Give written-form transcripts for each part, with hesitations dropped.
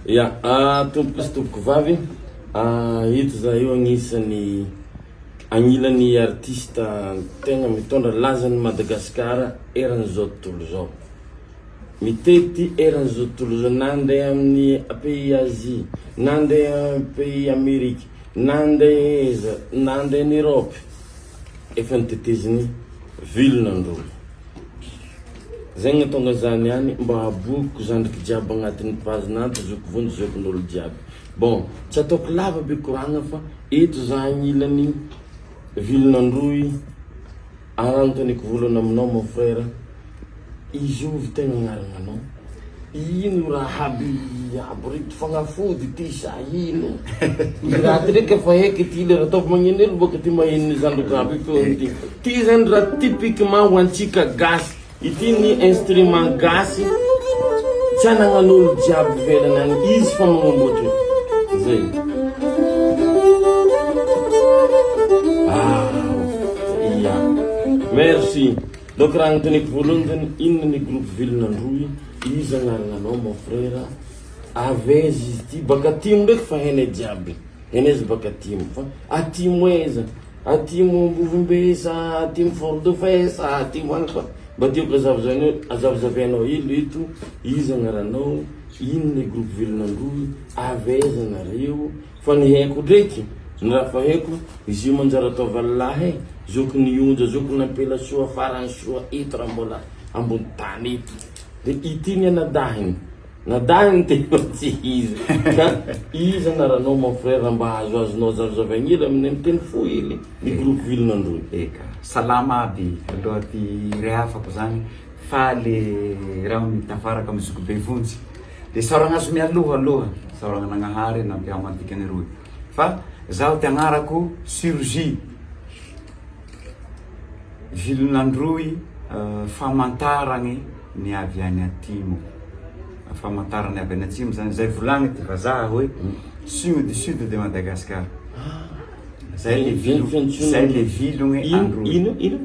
Ya, tompoko sy tompoko vavy, eto za io agnisan'ny agnilan'ny artiste tegna mitondra lazan'i Madagasikara eran'izao tontolo izao. Mitety eran'izao tontolo izao, nandeha amin'ny pays Asie, nandeha pays Amerika, nandeha aiza, nandeha en Europe, efa niteteziny vilon'Androlo. Zay gny atonga za niany mba habokiko zandriko jiaby agnatin'ny page nato zoky vonjy zokin'olo jiaby. Bon, tsy ataoko lava be koragna fa eto za agnilany vilon'Androy ary anontaniako voalohany aminao mon frère, izy io ovy tegna agnaragnanao? Ino raha aby aby reto fagnafody ty sa ino? I raha ty ndraiky efa haiko ity le raha ataovy magneno hely bôka ty maheno ny zandriko aby feony ty. Ty zany raha typiquement ho antsika gasy. Ity ny instrument gasy tsy anagnan'olo jiaby ivelany agny izy fa magnamboatra zay. Ah, ya. Merci. Donc raha agnontaniako voalohany zany inona ny groupe Vilon'Androy, iza agnarananao mon frère, avy aiza izy ty, baka atimo ndraiky fa hainay jiaby, hainay izy baka atimo fa atimo aiza, atimo Ambovombe sa atimo Fort Dauphin sa atimo any fa mba tiako azavizanao azavizavainao hely eto, iza agnaranao, inona ny groupe Vilon'Androy, avy aiza nareo, Fa ny haiko ndreky, ny raha fa haiko, izy io manjary atao valilahy e, zokiny Onja, zokiny ampela soa farany soa eto raha mbola ambony tany eto. De ity ny anadahiny, nadahiny tena tsy izy. Ka iza anaranao mon frère raha mba azoazonao azavazavaigny hely aminay miteny fohy hely ny groupe Vilon'Androy. Eka, salama aby, aloha ty irehafako zany, faly raho mitafaraka amy zokibe Vonjy. De isaoragna azy mialoha aloha, isaoragna Nagnahary nampiamo antika niroy. Fa zaho ty agnarako Surgie Vilon'Androy famantaragny ny avy any atimo. Famantaragny avy any atsimo zany, zay volagny ty vazaha hoe signe du sud de Madagascar. Zay le vilo, zay le vilogny Androy. Ino ino?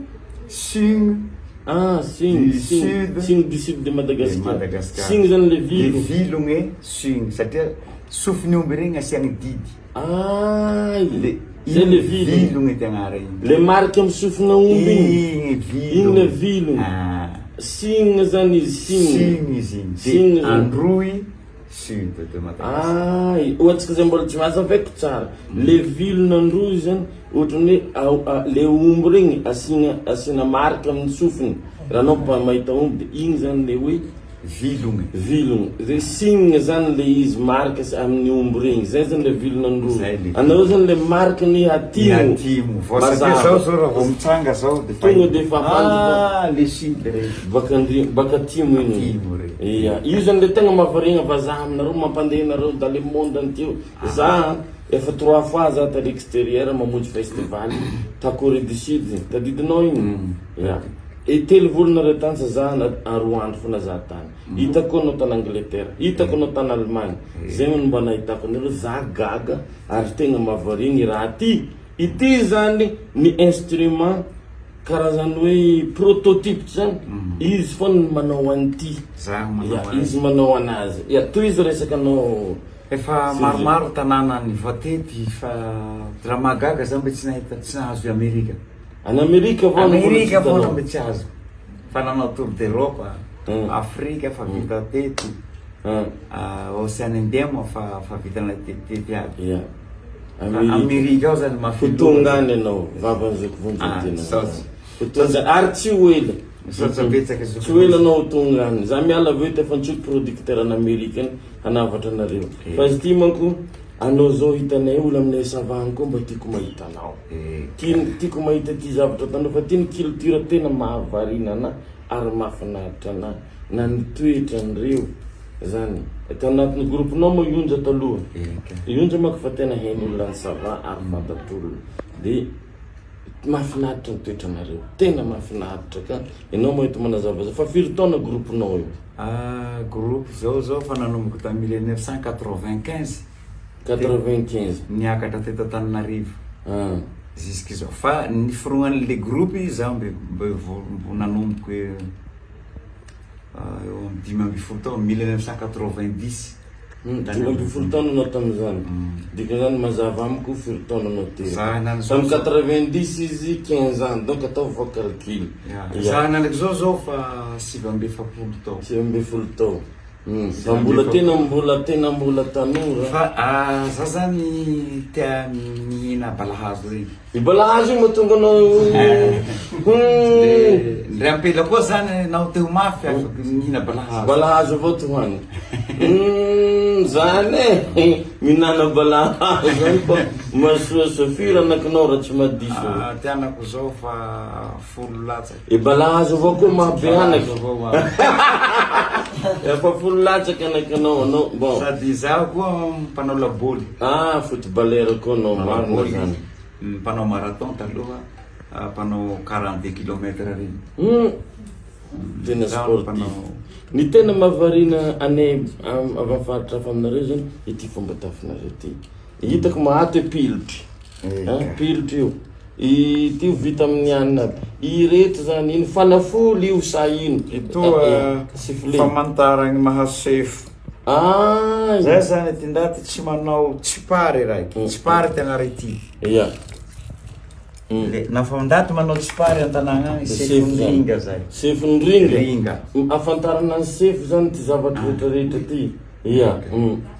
Signe Ah, signe, du signe, sud signe du sud de Madagascar. De Madagascar. Signe zany le vilo. Le vilogne signe satria sofiny omby regny asiagny didy. Ah, Le zay le vilo. Vilogne ty agnara igny. Le marika amy sofina omby igny. Igny vilo. Igny le vilogny. Ah. Signe zany izy, signe. Signe izy igny. Signe De zany. Androy sud de Madagascar. Ah, ho antsika zay mbola tsy mazavaiko tsara. Le vilon'Androy zany ohatran'ny hoe le omby regny asiana asiana marika amin'ny sofiny. Raha anao mba mahita omby de igny zany le hoe Vilogny. Vilogny. Zay signe zany le izy marika amin'ny omby regny. Zay zany le vilon'Androy. Zay le Anareo zany le mariky ny atimo. Ny atimo. Vao satria Mazava. zao zao raha vao mitsanga zao de fa Tonga de fa Ah, le sud regny. Baka andri- baka atimo igny. Atimo regny. Ia. Io zany le tegna mahavariagna vazaha aminareo mampandeha anareo dans le monde entier. Za efa trois fois za ta l'extérieur mamonjy festival ta Corée du Sud. Tadidinao igny? Ia. E telo volana reo tany sa za na roa andro fona za tany. Hitako anao tany Angleterre, hitako anao tany Allemagne. Zay no mba nahitako anareo, za gaga ary tegna mahavariagna i raha ty. Ity zany ny instrument karazany hoe prototype zany, izy foana no manao an'ity. Zaho manao Ya, azy. izy manao anazy. Ya, tohizo resaka anao. Efa maromaro tanàna nivoatety fa raha mahagaga za mbe tsy nahita tsy nahazo i Amerika. Any Amerika vao no mbola tsy Amerika vao no hitanao. mbe tsy azo. Fa nanao tour d'Europe, Afrika fa vita teto, Ocean Indien moa fa fa vitanay tetitety aby. Ya. Fa Amerika ao zany mafy Ho tonga any ianao, vavan'i Zoky Vonjy Ah, tena. misaotra. Ho tonga ary tsy ho ela. Misaotra betsaka Zoky Tsy ho ela Vonjy. anao ho tonga any. Za miala avy eo efa antsoiko producteur any Amerika any hanavatra anareo. Fa izy ity manko anao zao hitanay olo aminay sava any koa mba tiako mahita anao. Tiany tiako mahita ty zavatra ataonao fa ty ny culture tena mahavariana anah ary mahafinaritra anah na ny toetran'ireo zany. Tao anatin'ny groupe nao moa i Onja taloha. I Onja manko fa tena hain'olona any sava ary fantatr'olona. De mahafinaritra ny toetranareo. Tena mahafinaritra ka ianao moa eto manazava zao. Fa firy taona groupe nao io? Groupe zao zao fa nanomboka tamin'ny 1995. 95. Niakatra teto Antananarivo. Ah. Jusqu'izao. Fa ny forognan'le groupe zaho mbe mbe vao mbo nanomboka eo amin'ny 15 taona, 1990. 15 taona anao tamin'izany. Dikan'izany mazava amiko firy taona anao teraka. Za henany zao Tamin'ny zao. 90 izy 15 ans, donc ataovy vao calcul. Ya, Ya. za henaniky zao zao fa 49 tao. 19 tao. Fa mbola tena mbola tena mbola tanora. Fa ah, za zany tea mihina balahazo regny. I balahazo io mahatonga anao. Le ndre ampela koa zany naho te ho mafy afaky mihina balahazo. Balahazo avao ty hoany. Zany e. Mihinana balahazo zany fa mahasoasoa. Firy anakinao raha tsy mahadiso? Ah, ty anako zao fa 10 latsaky. I balahazo avao koa mahabe anaky. Balahazo avao mahabe. Efa 10 latsaky anakinao anao. Bon. Sady zaho koa mpanao laboly. Ah, footballeur koa anao, Mpanao marina laboly. zany. Mpanao marathon taloha, mpanao 42 kilomètres regny. Tena Zaho sportif. mpanao Ny tena mahavarina anay avy amin'ny faritra hafa aminareo zany ity fomba tafinareo ity. Hitako mahato hoe pilotry. Eka. Hein, pilotry io. Ity io vita amin'ny hanina aby. Ireto zany ino fanafoly io sa ino? Itoa Sifflet. famantaragny mahasefo. Ah. Zay zany ty ndaty tsy manao tsipary raiky. Tsipary ty agnara ity. Ya. Le nafa ndaty manao tsipary an-tanàgna agny Sefo sefo zany. ringa zay. Sefony ringa. Ringa. Afantarana ny sefo zany ty zavatra rehetra rehetra ty. Ya.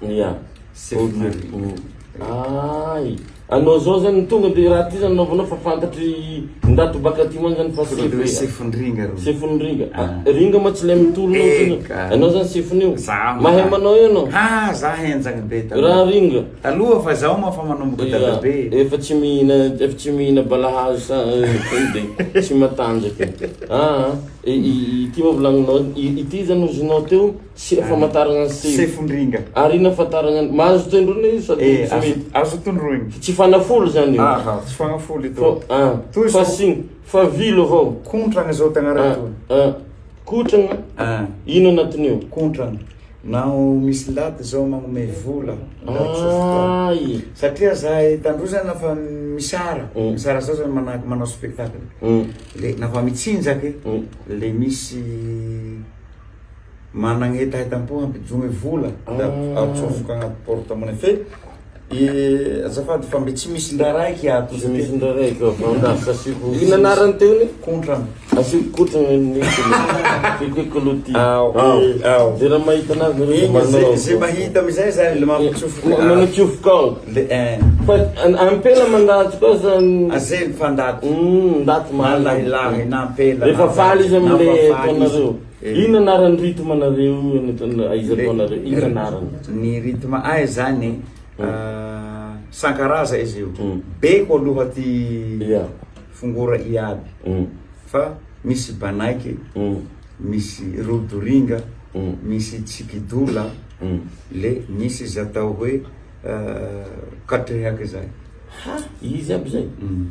Ya. Sefo Ok. ringa. Ay. Anao zao zany tonga de raha ty zany anaovanao fa fantatry ndaty baka aty moa zany fa Tonga de hoe sefo. sefony ringa ro. Sefony ringa. Ah. Ringa ma tsy le mitolona Eka. Anao zany sefony io. Zaho Mahay mahay. manao io anao. Ha, za henjagny be taloha. Raha ringa. Taloha fa zaho ma fa manomboka Ya, dadabe. Efa tsy mihina, efa tsy mihina balahazo sa de tsy matanjaky. Ah, ity moa volagninao, ity zany ozinao teo sy famantarana ny sefo. Sefony ringa. Ary ino ahafantarana ny mahazo tondroina izy sady Eh, tsy mety. azo tondroigny. Tsy fanafolo zany io. Aha, tsy fanafolo ito. Fa, ah, Toy fa zao. signy, fa vilo avao. Kontragna zao tegna raha Ah, toy. ah. Kotragna, Ah, ino anatin'io? kontragna. Naho misy ndaty zao magnome vola. ndaty tsofotao. Ay. Satria zahay tandroy zany nafa misara, misara zao zany manahaky manao spectacle. Le nafa mitsinjaky, le misy managny hetahetam-po hampijogny vola da atsofoka agnaty porte monnaie fe azafady fa mbe tsy misy ndra raiky ato. Tsy misy ndra raiky ao, fa andraso asiko. Ino anarany teo iny? Kontragna. Asiko kotragna ny koloty. Ao, ao. Zay raha mahita anazy nareo Igny manao. zay mahita amizay zany le mampitsofoka. Manatsofoka ao. Le eh, Fa ampela mandatsy koa zany. azay ny fandaty. Ndaty Na mahay. lahilahy na ampela. Rehefa na faly izy na amle fa faly izy. ataonareo. Eh. Ino anaran'ny rythme nareo aiza ataonareo? Ino anarany? Ny rythme ay zany sankaraza izy io. Beko aloha ty Ya. fongora iaby. Fa misy banaiky, misy rodoringa, misy tsikidola, le misy izy atao hoe katrehaky zay. Ha, izy aby zay.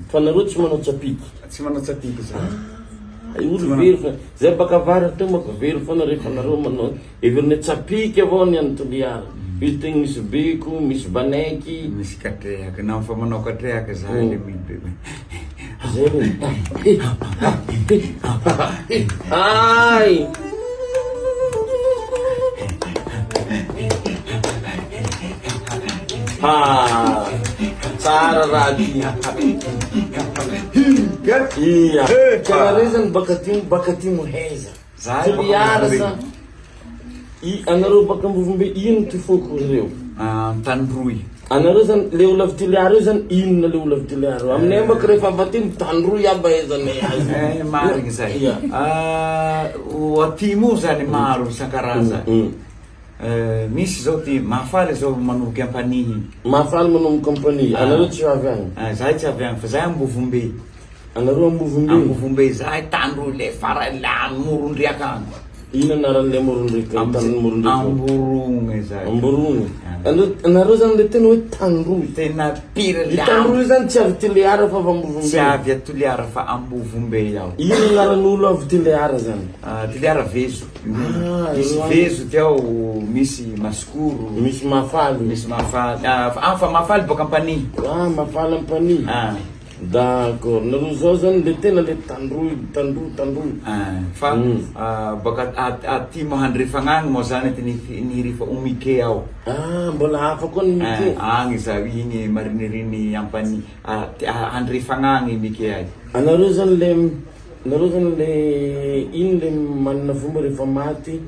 Fa nareo tsy manao tsapiky. Tsy manao tsapiky zay. Ay, olo very fa zay baka avaratra teo manko very foana rehefa nareo manao everina tsapiky avao ny any Toliara. Izy tegna misy beko, misy banaiky. Misy katrehaky, na fa manao katrehaky zay le mibe. Zay re. Ay! Ha! Tsara raha ty. Ia. Ka nareo zany baka atimo, baka atimo haiza. Zahay baka Toliara Ambovombe. sa I anareo baka Ambovombe ino ty foko reo? Antandroy. Anareo zany le olo avy Toliara io zany inona le olo avy Toliara io? Aminay manko rehefa avy aty mitandroy aby ahaizanay azy. Eh, marigny zay. Ia. Ah, o atimo io zany maro isan-karazany. Misy zao ty Mahafaly zao manomboky Ampanihy. Mahafaly manomboka Ampanihy. Anareo tsy avy agny? Ah, zahay tsy avy agny fa zahay Ambovombe. Anareo Ambovombe? Ambovombe zahay tandroy le farany le amoron-driaka agny. Ino anaran'le amoron-driaka? Tany amoron-driaka? Amborogny zay. Amborogny. Anareo zany le tena hoe tandroy. Tena pire le I tandroy zany tsy avy Toliara fa avy Ambovombe. Tsy avy a Toliara fa Ambovombe ao. Ino anaran'olo avy Toliara zany? Ah, Toliara Vezo. Ah, Misy io Vezo ty ao, misy Masikoro. Misy Mahafaly. Misy Mahafaly. Ah, fa Mahafaly boaka Ampanihy. Ah, Mahafaly Ampanihy. Ah. D'accord, nareo zao zany le tena le Tandroy, Tandroy, Tandroy. Fa baka atimo ahandrefagna agny moa zany ty nihirifa o Mike ao. Ah, mbola hafa koa ny Mike. Agny za igny mariniriny ampani ahandrefagna agny Mike ay. Anareo zany le nareo zany le ino le manana fomba rehefa maty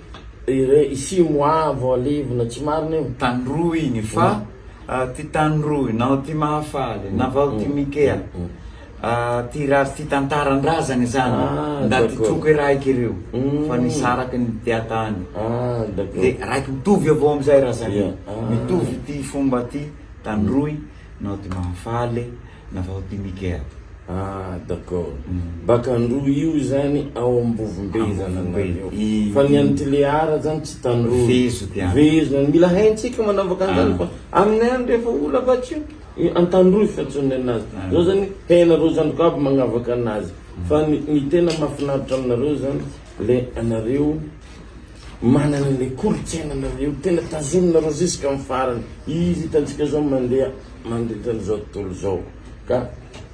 ire 6 mois vao alevina, tsy marina io? Tandroy igny fa ty Tandroy naho ty Mahafaly navao ty Mikea ty raha ty tantaran-drazany zany ndaty troky raiky reo fa nisaraky ny tiatany de raiky mitovy avao amizay raha zany mitovy ty fomba ty Tandroy naho ty Mahafaly navao ty Mikea. Ah, d'accord. Baka Androy io zany ao Ambovombe zany anareo. Fa ny an'ny Tulear zany tsy Tandroy. Vezo ty any. Vezo, mila haintsika manavaka an'zany fa aminay any rehefa olo avy atsy io Antandroy fiantsonay anazy. Zao zany hainareo zandriko aby magnavaka anazy. Fa ny tena mahafinaritra aminareo zany le anareo manana le kolontsainanareo tena tazominareo jusqu'à amin'ny farany. Izy hitantsika zao mandeha mandritra an'izao tontolo zao. Ka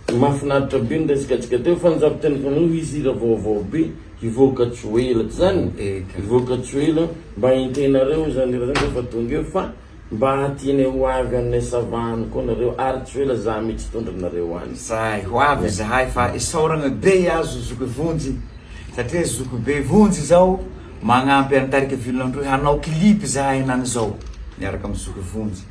mahafinaritra be ny resaka antsika teo fa ny zavatra anao izy hira vaovao be hivoaka tsy ho ela tsy zany? Hivoaka tsy ho ela mba entenareo zany hira zany rehefa tonga eo fa mba tianay ho avy aminay savany koa nareo ary tsy ho ela za mihitsy tondra nareo any. Zay, ho avy zahay fa isaoragna be azo Zoky Vonjy satria Zoky be Vonjy zao magnampy an'i Tarika Vilonandroy hanao clip zahay henany zao miaraka amin'ny Zoky Vonjy.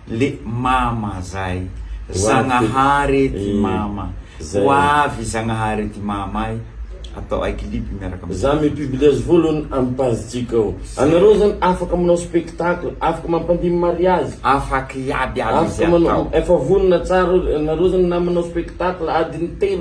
Le mama zay, Zagnahary ty mama, ho avy Zagnahary ty mama ay, atao ay clip miaraka amin'ny Za mi-publie azy voalohany amin'ny page-tsika ao. Anareo zany afaka manao spectacle, afaka mampandimy mariage. Afaky iaby aby izy Afaka manao, atao. efa vonona tsara anareo zany na manao spectacle adiny 3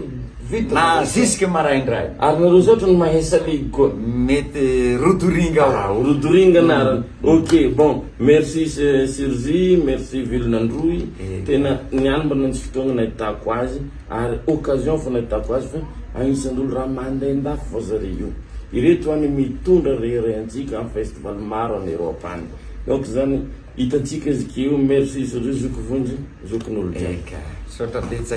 vita. Na jusque maraindray. Ary nareo zao ohatran'ny mahay salegy koa. Mety rodoringa ao. Ah, rodoringa anarany. Ok, bon, merci Sirzi, merci Vilonandroy. Tena niany mba nantsy fotoagna nahitako azy ary occasion fo nahitako azy fa agnisan'olo raha mandeha andafy fô zare io. Ireto any mitondra reharehantsika amin'ny festival maro any Europe any. Donc zany hitantsika izy keo, merci Sirzi, zoky vonjy, zokin'olo jiaby. Eka, misaotra betsaka.